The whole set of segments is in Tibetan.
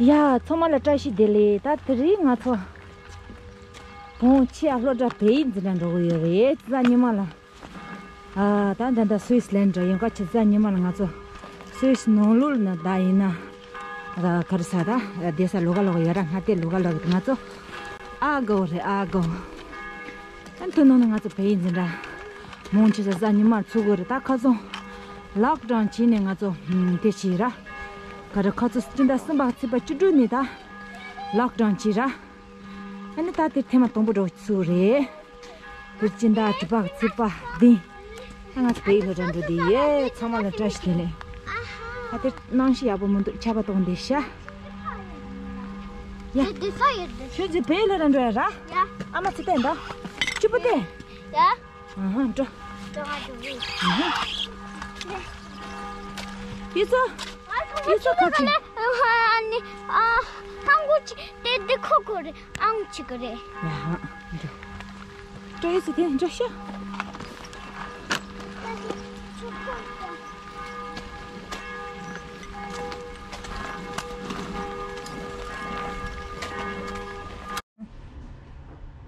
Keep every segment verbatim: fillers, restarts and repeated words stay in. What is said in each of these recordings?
ཡ། ཚང་མ་ལ་བཀྲ་ཤིས་བདེ་ལེགས། ད་དེ་རིང་ང་ཚོ་བོང་ཆེ་ཨ་སློབ་གྲྭ་བལ་ཡུལ་འཛིན་གྲྭ་འགྲོ་གི་ཡོད་རེད། གཟའ་ཉི་མ་ལ། ཨ། ད་འདྲ་འདྲ་སུད་སི་ལན་འགྲོ་ཡོང་ག་ཆེ། གཟའ་ཉི་མ་ལ་ང་ཚོ་སུད་སི་ནང་ལོགས་ན་ད་ཡིན་ན། ཨ། ག་རེ་ཟ། ད་བསྡད་ས་ལོགས་ཀ་ལོགས་ཀ་ཡོད་ར། ང་དེ་ལོགས་ཀ་ལོགས་ཀ་ང་ཚོ་ཨ་གོ་རེད། ཨ་གོ། ཨ། དེ་ནང་ནས་ང་ཚོ་བལ་ཡུལ་འཛིན་གྲྭ་མང་ཆེ་ས་གཟའ་ཉི་མར་ཚུགས་དགོས་རེད། ད་ཁ་སང་ལོག་ཌའོན་བྱས་ནས་ང་ཚོ་དེ་བྱས་ར། ག་རེ། ཁ་སང་སྤྱི་ཟླ་གསུམ་པ་ཚེས་པ་བཅུ་དྲུག་ནས་ད་ལོག་ཌའོན་བྱས་ར། ཨ་ནི་ད་དེ་ཐེངས་མ་དང་པོ་འགྲོ་ཚུགས་རེད། དེ་སྤྱི་ཟླ་དྲུག་པ་ཚེས་པ་བདུན། ཨ། ང་ཚོ་བལ་ཡུལ་སློབ་གྲྭ་འགྲོ་བསྡད་ཡོད། ཚང་མ་ལ་བཀྲ་ཤིས་བདེ་ལེགས། ཨ། དེ་གནམ་གཤིས་ཡག་པོ་མི་འདུག་ཆར་པ་གཏོང་བསྡད་ཤག་ཡ། དེ་དེ་ས་ཡོད་དེ། ཁྱོད་ཚོ་བལ་ཡུལ་སློབ་གྲྭ་འགྲོ་ཡ་ར། ཡ། ཨ་མ་ཚེ་བརྟན་དང་། གཅིག་པུ་དེ། ཡ། ཨ་ཧ། འགྲོ། འགྲོ་ང་འགྲོ་གི། ཨ་ཧ། ཡུལ་ཚོ། ཡུལ་ཚོ་ཁ་ཆེ། ཨ་ནི། ཨ། ཨང་གོ་ཆི་དེ་དེ་ཁོ་ཁོ་རེད། ཨང་ཆི་གི་རེད། ཡ་ཧ། འགྲོ། འགྲོ། ཡུལ་ཚོ་དེ་འགྲོ་ཤོག་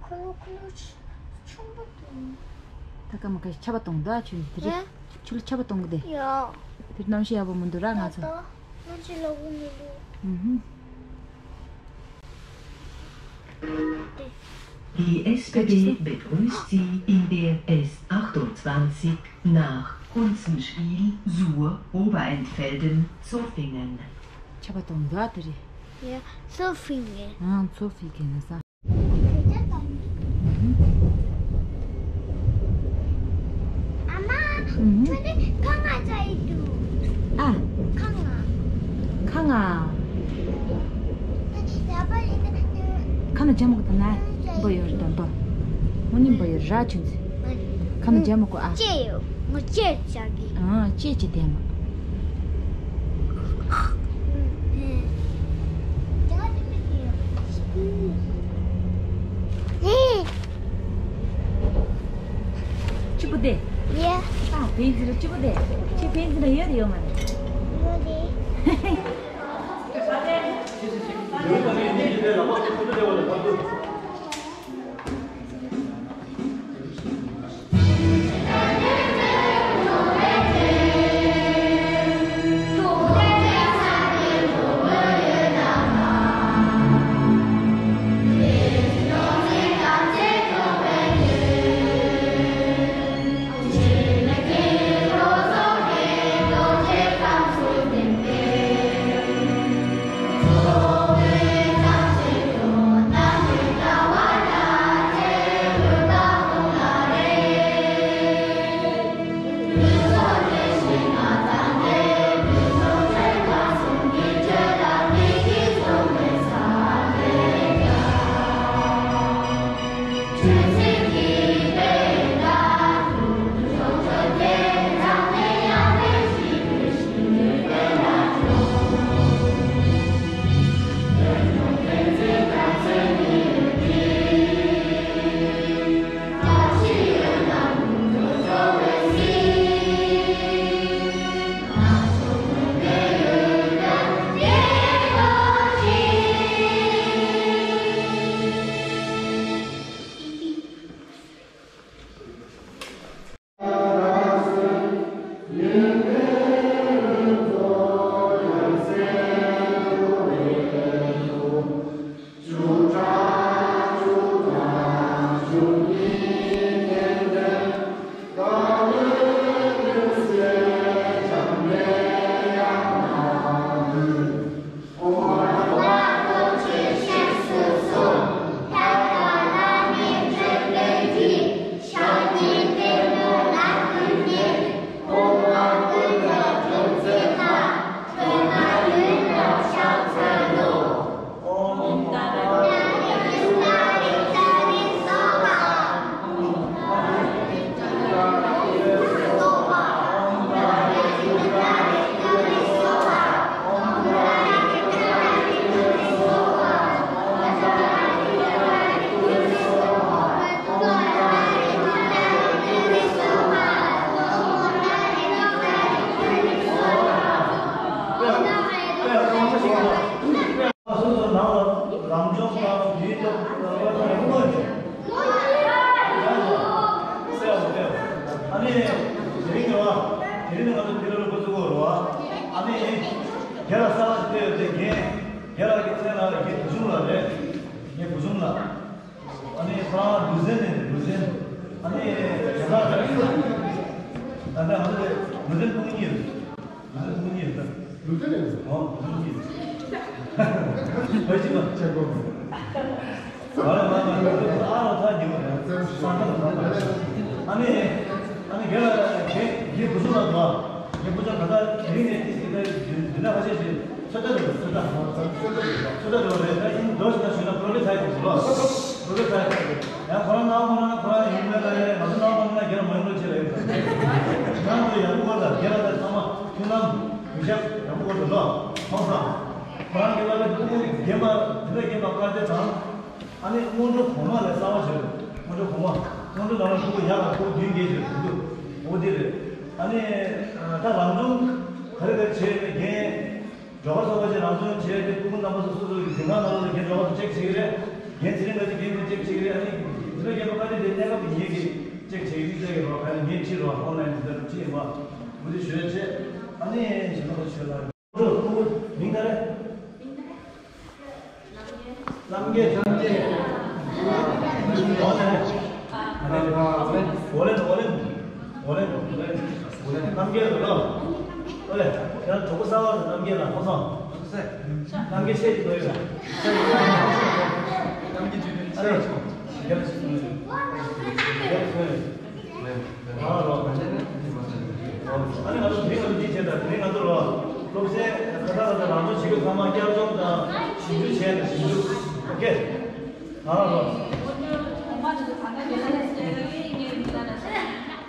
ཁོ་ལོ་ཁོ་ལོ་ཆུང་པོ་དང་། ད་སྐར་མ་ཁ་ཤས་ཆར་པ་གཏོང་འདུག་ཨ། ཁྱོད་དེ་རེད། ཡ། ཆུ་ལ་ཆར་པ་གཏོང་གི་དེ། ཡ། དེ་གནམ་གཤིས་ཡག་པོ་མི་འདུག་ར། ང་ཚོ། ད་ལྟ་གནམ་གཤིས་ཡག་པོ་མི་འདུག་ཨུ་ཧུ། དེ། Die S B B begrüßt Sie in der S achtundzwanzig nach Hunzenschwil zur Oberentfelden Zofingen. ཆར་པ་གཏོང་འདུག་ཨ། དེ་རེད། ཡ། Zofingen། ཨང་། Zofingen་ན་ས། ཨ་མ། ཨུ་ཧུ། ཁྱོད་ནི་ཁ་ང་ཅག་ཡིན་འདུག་ཨ། ཁ་ང་། ཁ་ང་། ཁ་ན་ཇ་མ་གོ་ད་ན། འབོ་ཡོད་རེད་ད་འབོ། ངོ་ནི་འབོ་ཡོད་ར་ཆུན་ཚེ། ཁ་ན་ཇ་མ་གོ་ཨ། ཅེ་ཡོད། ངོ་ཅེ་ཅག་གི། ཨ། ཅེ་ཅེ་དེ་མ། གཅིག་པུ་དེ། ཡ། ཨ། བེན་ཛི་ར་གཅིག་པུ་དེ། ཅེ་བེན་ཛི་ར་ཡོད་དེ་ཡོད་མ་རེད། ཡོད་དེ། ཨ་ནི་རྒན་ལགས་གསར་པ་ཞིག་ཕེབས་ཡོད་དེ། རྒན་རྒན་ལགས་ཀྱི་མཚན་ལ་རྒན་བུ་ཆུང་ལགས་རེད། རྒན་བུ་ཆུང་ལགས། ཨ་ནི་ཁོ་རང་ལུས་རྩལ་ནས་རེད། ལུས་རྩལ། ཨ་ནི་རྒན་ལགས་ད་ལྟ་ང་ཚོ་ལུས་རྩལ་ཐུགས་གཉིས་རེད། ལུས་རྩལ་ཐུགས་གཉིས་རེད། ལུས་རྩལ་ཐུགས་གཉིས་རེད། ཨོ་ལུས་རྩལ་ཐུགས་གཉིས་རེད། ཕ་གཅིག་ལ་ཆེ་གོ། ང་ལ་ང་ལ་ང་ལ་ཨ་རོ་ཐ་ཉི་མ་རེད། ས་ཐ་ལ་ཐ། ཨ་ནི་ཨ་ནི་རྒན་ལགས་རྒན་རྒན་བུ་ཆུང་ལགས་དང་། རྒན་བུ་ཆུང་ད་ལྟ་དེ་རིང་ནས་ཏིས་ཀྱི་ད་འདི་འདི་ན་ཁ་ཤས་ཤིག་ཚོད་ལྟ་རེད། ཚོད་ལྟ་ཚོད་ལྟ་རེད་རེད། ད་ཡིན་འགྲོ་ཞིག་ན་ཞུས་ན་པོ་རོ་ཊོ་ཊའིབ་རེད་ལོ། པོ་རོ་ཊོ་ཊའིབ་ཡང་ཁོ་རང་ནང་ཁོ་རང་ཁོ་རང་ཡིན་མེད་ལ་ཡ། ང་ཚོ་ནང་ཁོ་རང་རྒན་མ་ཡིན་ལོ་ཆེ་རེད། ང་ཚོ་ཡག་པོ་བར་ལ་རྒན་ལགས་ཚང་མ་མཐུན་ལམ་གུས་ཞབས་ཡག་པོ་བར་དུ་ལོ། ཁོང་ཚང་ཁོ་རང་གི་ལ་ལ་ཕྲུ་གུ་རྒན་པ་འདི་འདྲ་རྒན་པ་དཀའ་ལས་དང་། ཨ་ནི་སྔོན་འགྲོ་གོང་མ་ལས་གསར་པ་བྱོས། སྔོན་འགྲོ་གོང་མ། སྔོན་འགྲོ་ནང་ལ་ཕྲུ་གུ་ཡག་ལ་ཕྲུ་གུ་བདུན་བརྒྱད་བྱོས་འདུག་འོ་དེ་རེད། ཨ་ནི་ད་རང་སྦྱོང་ག་རེ་ག་རེ་བྱས་ནས་རྒན་ཇོ་ཁ་སོགས་པ་ཅིག་རང་སྦྱོང་བྱས་ཏེ། ཕྲུ་གུ་རྣམ་པ་ཚོ་སོ་སོ་གི་དགུན་ཁང་ནང་ལོགས་ལ་རྒན་ཇོ་ཁ་ཚོ་ཅེག་བྱེད་ཀྱི་རེད། རྒན་ཚེ་རིང་དགའ་ཚེ་རྒན་ཚོ་ཅེག་བྱེད་ཀྱི་རེད། ཨ་ནི་དེ་ཚོ་རྒན་པ་དཀའ་ལས་དེ་གནས་སྐབས་ཀྱི་ཡིན་གྱི་ཅེག་བྱེད་ཀྱི་ཡིན་ཟེར་གྱི་རོགས། ཨ་ནི་ངས་ཁྲིད་རོགས། ཨོན་ལན་དེ་ཚོ་ཁྲིད་ཡིན་པ། འོ་དེ་ཞུ་ཡ་བྱས། ཨ་ནི་གཞན་པ་ཁོ་ཚོ་ཞུ་ལ། ཁོ་ཚོ་ཁོ་ཚོ་མིང་ག་རེ། རྣམ་རྒྱལ། རྣམ་རྒྱལ། ཨོ་ལེ། ཨོ་ལེ། ཨོ་ལེ། ཨོ་ལེ། རྣམ་རྒྱལ་ལགས་ལོ། ཨོ་ལེ། ཁྱེད་རང་གྲོགས་པོ་གསར་པ་རྣམ་རྒྱལ་ལགས་ཁོ་ཚོ། རྣམ་རྒྱལ་ཆེ་ཞིག་ལོས་ཡོད། རྣམ་རྒྱལ་ཆེ་ཞིག་ལོས་ཡོད། རྒྱལ་ཞིག་ལོས་ཡོད། ཨ་ནི་ང་ཚོ་དེ་རིང་ང་ཚོ་འདི་བྱས་དང་། དེ་རིང་ང་ཚོ་ལ་སློབ་ཚན་ཁ་ཐག་ཁ་ཐག་རང་སྦྱོང་བྱེད་མཁན་ཚང་མ་བསྐྱར་སྦྱོང་དང་ཞིབ་འཇུག་བྱས་དང་། ཞིབ་འཇུག་ཨོ་ཁེ། ང་ལ་ལོ།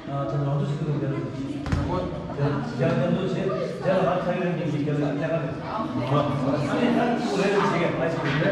ཨ་ད་ང་ཚོ་ཞིབ་འཇུག་བྱས་དང་། ཡང་ཡང་འདུག་བྱས། དེ་ལ་ང་ཚ་ཡོད་ཀྱི་ཀྱི་རྒྱལ་ལ་ལྟ་ག་རེད། ཨ་ནི་ད་ཁུ་རེ་རེ་བྱེད་མཁན་ཕ་ཞིག་རེད།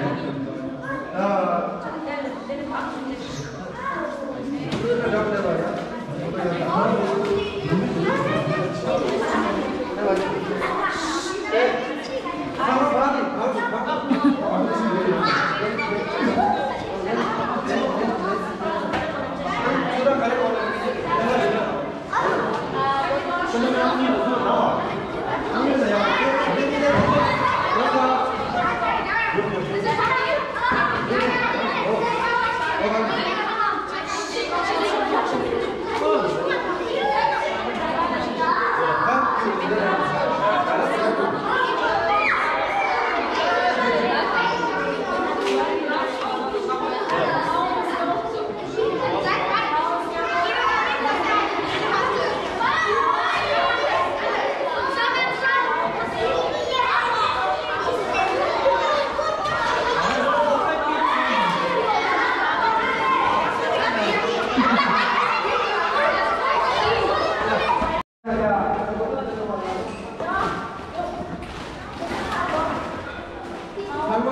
ཨ།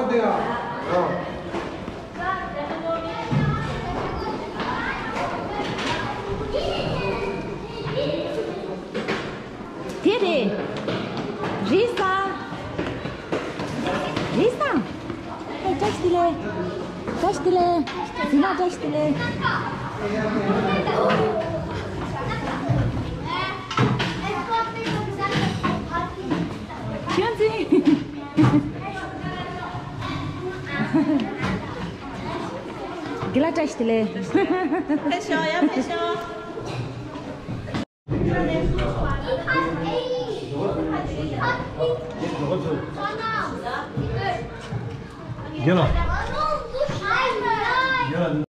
དེ་རེད། རེད་ས། རེད་ས། ཨེ། བཀྲ་ཤིས་བདེ་ལེགས། བཀྲ་ཤིས་བདེ་ལེགས། འཛིན་མ་བཀྲ་ཤིས་བདེ་ལེགས། ཁྱོད་འཛིན། དགེ་ལགས་བཀྲ་ཤིས་བདེ་ལེགས། ཕེབས་ཤོག་ཡར་ཕེབས་ཤོག་རྒན་ལགས། རྒན་ལགས།